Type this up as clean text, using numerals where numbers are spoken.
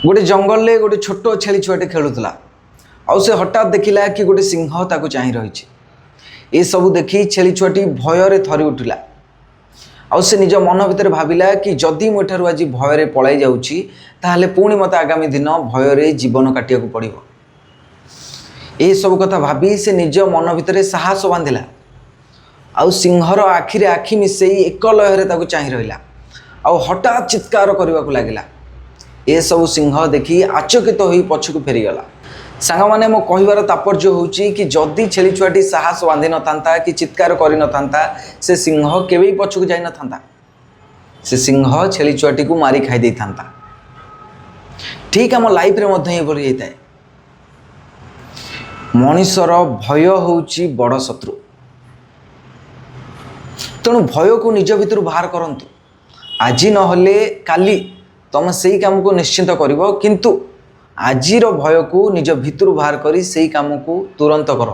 ଗୋଟେ ଜଙ୍ଗଲରେ ଗୋଟେ ଛୋଟ ଛେଳି ଛୁଆଟେ ଖେଳୁଥିଲା ଆଉ ସେ ହଠାତ୍ ଦେଖିଲା କି ଗୋଟେ ସିଂହ ତାକୁ ଚାହିଁ ରହିଛି। ଏସବୁ ଦେଖି ଛେଳି ଛୁଆଟି ଭୟରେ ଥରି ଉଠିଲା ଆଉ ସେ ନିଜ ମନ ଭିତରେ ଭାବିଲା କି ଯଦି ମୁଁ ଏଠାରୁ ଆଜି ଭୟରେ ପଳାଇ ଯାଉଛି, ତାହେଲେ ପୁଣି ମୋତେ ଆଗାମୀ ଦିନ ଭୟରେ ଜୀବନ କାଟିବାକୁ ପଡ଼ିବ। ଏସବୁ କଥା ଭାବି ସେ ନିଜ ମନ ଭିତରେ ସାହସ ବାନ୍ଧିଲା ଆଉ ସିଂହର ଆଖିରେ ଆଖି ମିଶେଇ ଏକ ଲୟରେ ତାକୁ ଚାହିଁ ରହିଲା ଆଉ ହଠାତ୍ ଚିତ୍କାର କରିବାକୁ ଲାଗିଲା। ଏସବୁ ସିଂହ ଦେଖି ଆଚକିତ ହୋଇ ପଛକୁ ଫେରିଗଲା। ସାଙ୍ଗମାନେ, ମୋ କହିବାର ତାତ୍ପର୍ଯ୍ୟ ହେଉଛି କି ଯଦି ଛେଳି ଛୁଆଟି ସାହସ ବାନ୍ଧିନଥାନ୍ତା କି ଚିତ୍କାର କରିନଥାନ୍ତା, ସେ ସିଂହ କେବେ ବି ପଛକୁ ଯାଇନଥାନ୍ତା। ସେ ସିଂହ ଛେଳି ଛୁଆଟିକୁ ମାରି ଖାଇ ଦେଇଥାନ୍ତା। ଠିକ୍ ଆମ ଲାଇଫରେ ମଧ୍ୟ ଏଭଳି ହେଇଥାଏ। ମଣିଷର ଭୟ ହେଉଛି ବଡ଼ ଶତ୍ରୁ। ତେଣୁ ଭୟକୁ ନିଜ ଭିତରୁ ବାହାର କରନ୍ତୁ। ଆଜି ନହେଲେ କାଲି ତମେ ସେଇ କାମକୁ ନିଶ୍ଚିତ କରିବ, କିନ୍ତୁ ଆଜିର ଭୟକୁ ନିଜ ଭିତରୁ ବାହାର କରି ସେଇ କାମକୁ ତୁରନ୍ତ କର।